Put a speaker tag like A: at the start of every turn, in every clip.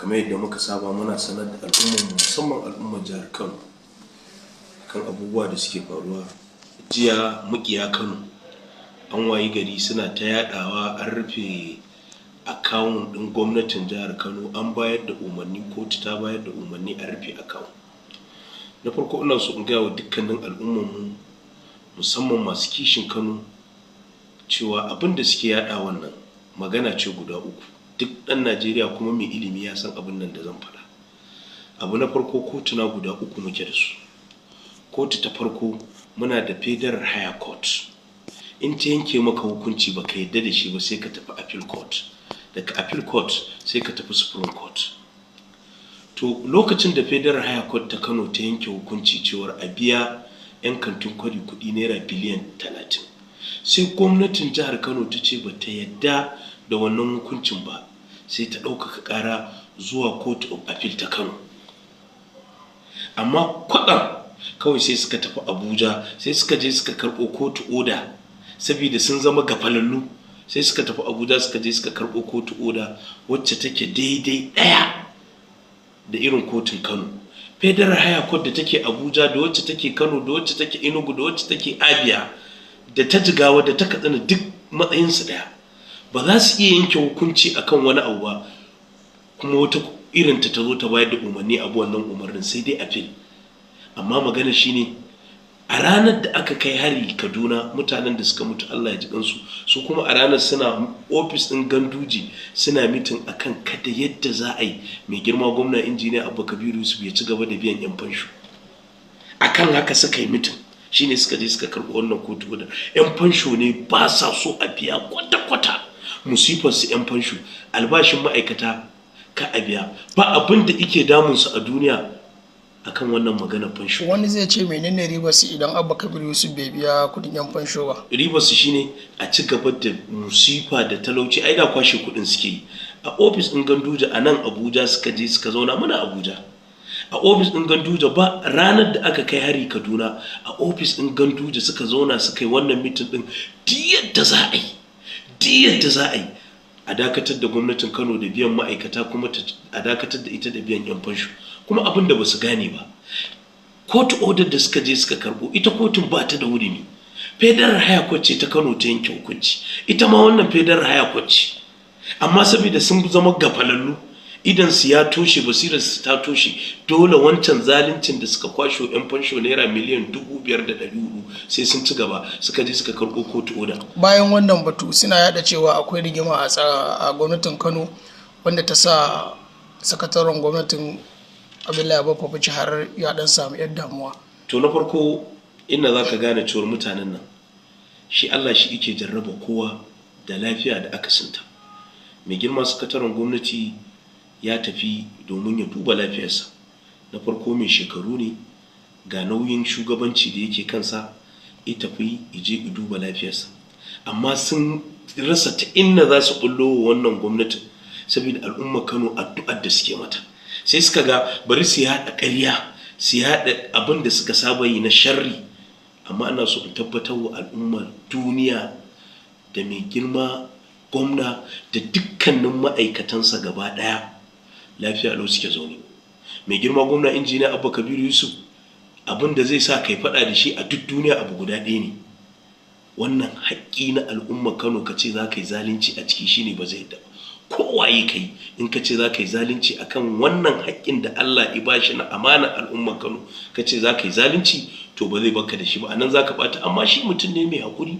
A: Kamar yadda muka saba, muna sanar da al'ummar, musamman al'ummar jihar Kano, kan abubuwa da suke faruwa. Jiya mukiya Kano an wayi gari suna ta yadawa an rufe account ɗin gwamnatin jihar Kano, an bayar da umarni, kotu ta bayar da umarni a rufe account. Na farko, ina so in gaya wa dukkanin al'ummarmu, musamman masu kishin Kano, cewa abin da suke yada wannan magana ce guda uku. Duk ɗan Najeriya kuma mai ilimi ya san abin nan da zan faɗa. Abu na farko, kotuna guda uku muke da su. Kotu ta farko, muna da Federal Higher Court. In ta yanke maka hukunci baka yadda da shi ba, sai ka tafi Appeal Court. Daga Appeal Court sai ka tafi Supreme Court. To, lokacin da Federal Higher Court ta Kano ta yanke hukunci cewar a biya 'yan Kantin Kwari kuɗi naira biliyan 30, sai gwamnatin jihar Kano ta ce ba ta yadda da wannan hukuncin ba, sai ta ɗaukaka ƙara zuwa Court of Appeal ta Kano. Amma kwaɗam kawai sai suka tafi Abuja, sai suka je suka karɓo court order. Saboda sun zama gafalallu, sai suka tafi Abuja, suka je suka karɓo court order wacce take daidai ɗaya da irin kotun Kano. Federal Higher Court da take Abuja, da wacce take Kano, da wacce take Enugu, da wacce take Abia, da ta Jigawa, da ta Katsina, duk matsayinsu ɗaya. Ba za su iya yanke hukunci akan wani abu ba kuma wata irin ta zo ta bayar da umarni abu wannan umarnin, sai dai appeal. Amma magana shine, a ranar da aka kai hari Kaduna, mutanen da suka mutu, Allah ya ji kansu, su kuma a ranar suna ofis ɗin Ganduje suna meeting akan kada yadda za a yi mai girma gwamna, Injiniya Abba Kabiru Yusuf, ya ci gaba da biyan 'yan fansho. Akan haka suka yi meeting, shine suka je suka karɓi wannan court order. 'Yan fansho ne ba sa so a biya kwata-kwata. Musifar su 'yan fansho, albashin ma'aikata ka a biya, ba abin da ike damunsu a duniya akan wannan magana fansho.
B: Wani zai ce, menene ribar su idan Abba Kabir Yusuf bai biya kudin yan fansho ba?
A: Ribar su shine a ci gaba da musifa da talauci. Ai da kwashe kudin suke yi. A ofis ɗin Ganduje a nan Abuja suka je suka zauna. Muna Abuja, a ofis ɗin Ganduje ba, ranar da aka kai hari Kaduna, a ofis ɗin Ganduje suka zauna suka yi wannan meeting ɗin, duk yadda za a yi, duk yadda za a yi a dakatar da gwamnatin Kano da biyan ma'aikata, kuma a dakatar da ita da biyan 'yan fansho. Kuma abin da ba su gane ba, court order da suka je suka karbo, ita kotun ba ta da hurumi. Federal Higher Court ce ta Kano ta yanke hukunci, ita ma wannan Federal Higher Court ce. Amma saboda sun zama gafalallu, idan su ya toshe, basirar su ta toshe, dole wancan zaluncin da suka kwashe 'yan fansho naira miliyan 5,400 sai sun ci gaba. Suka je suka karɓo court order.
B: Bayan wannan batu, suna yada cewa akwai rigima a gwamnatin Kano wanda ta sa sakataren gwamnatin Abdullahi Baffa Bichi har ya dan samu yar damuwa.
A: To, na farko inda za ka gane cewar mutanen nan, shi Allah shi yake jarraba kowa da lafiya da akasinta. Mai girma sakataren gwamnati ya tafi domin ya duba lafiyarsa. Na farko, mai shekaru ne, ga nauyin shugabanci da yake kansa, ya tafi ije ya duba lafiyarsa. Amma sun rasa ta inna za su bullo wa wannan gwamnatin, saboda al'ummar Kano addu'ar da suke mata. Sai suka ga bari su yaɗa ƙarya, su yaɗa abin da suka saba yi na sharri. Amma ana so in tabbatar wa al'ummar duniya da mai girma gwamna da dukkanin ma'aikatansa gaba ɗaya lafiya lau suke zaune. Mai girma gwamna, Injiniya Abba Kabiru Yusuf, abin da zai sa kai faɗa da shi a duk duniya abu guda ɗaya ne: wannan haƙƙi na al'ummar Kano ka ce za ka yi zalunci a ciki, shine ba zai yadda ba. Kowaye kai, in ka ce za ka yi zalunci akan wannan haƙƙin da Allah ya bashi na amana al'ummar Kano, ka ce za ka yi zalunci, to ba zai baka da shi ba, anan za ka ɓata. Amma shi mutum ne mai haƙuri,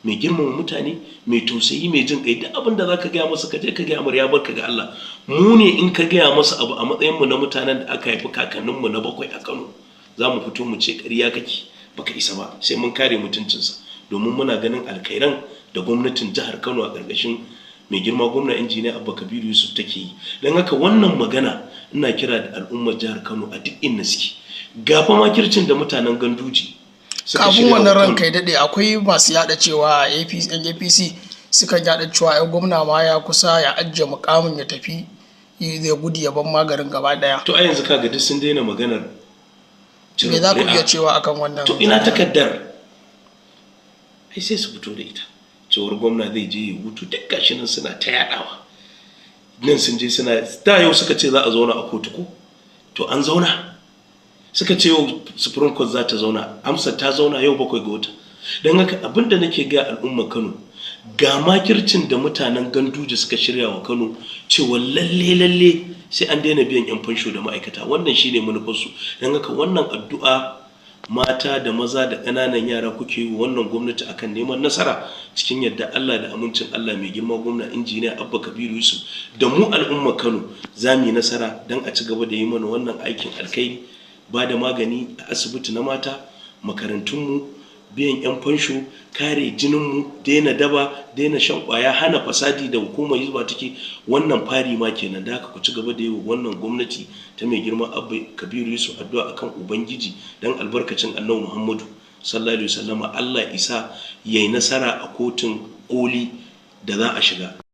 A: mai girmama mutane, mai tausayi, mai jin kai. Duk abin da za ka gaya masa, ka je ka gaya mar, ya barka ga Allah. Mu ne in ka gaya masa abu a matsayinmu na mutanen da aka haifi kakanninmu na bakwai a Kano, za mu fito mu ce ƙarya kake, baka isa ba, sai mun kare mutuncinsa, domin muna ganin alkhairan da gwamnatin jihar Kano a ƙarƙashin mai girma gwamna, Injiniya Abba Kabiru Yusuf, take yi. Don haka wannan magana, ina kira da al'ummar jihar Kano a duk inda suke, gafa makircin da mutanen Ganduji suka
B: Kafin
A: shirya wa
B: wannan,
A: Kano.
B: ranka ya daɗe, akwai masu yada cewa APC, yan APC sukan yada cewa ai gwamna ma ya kusa ya ajiye mukamin ya tafi, zai gudu ya ban magarin gaba daya.
A: To, a yanzu kaga duk sun daina maganar cire
B: Me za ku
A: ƙuri'a.
B: iya cewa akan wannan?
A: To, ina takardar? Ai sai su fito da ita cewar gwamna zai je ya hutu. Duk gashi nan suna ta yadawa. Nan sun je suna da yau suka ce za a zauna a kotu ko? To an zauna. Suka ce yau Supreme Court za ta zauna, amsa ta zauna yau 7 ga wata. Don haka abinda nake ga al'ummar Kano, ga makircin da mutanen Ganduje suka shirya wa Kano cewa lalle lalle sai an daina biyan 'yan fansho da ma'aikata. Wannan shine manufarsu. Don haka wannan addu'a mata da maza da ƙananan yara kuke yi wa wannan gwamnati akan neman nasara cikin yadda Allah da amincin Allah, mai girma gwamna Injiniya Abba Kabiru Yusuf da mu al'ummar Kano za mu yi nasara don a ci gaba da yi mana wannan aikin alkhairi, ba da magani a asibiti na mata, makarantunmu, biyan 'yan fansho, kare jininmu, daina daba, daina shan kwaya, hana fasadi da hukumar Hizba take. Wannan fari ma kenan. Da haka ku ci gaba da yi wa wannan gwamnati ta mai girma Abba Kabiru Yusuf addu'a akan Ubangiji dan albarkacin Annabi Muhammadu sallallahu alaihi wasallama, Allah isa yayi nasara a kotun koli da za a shiga.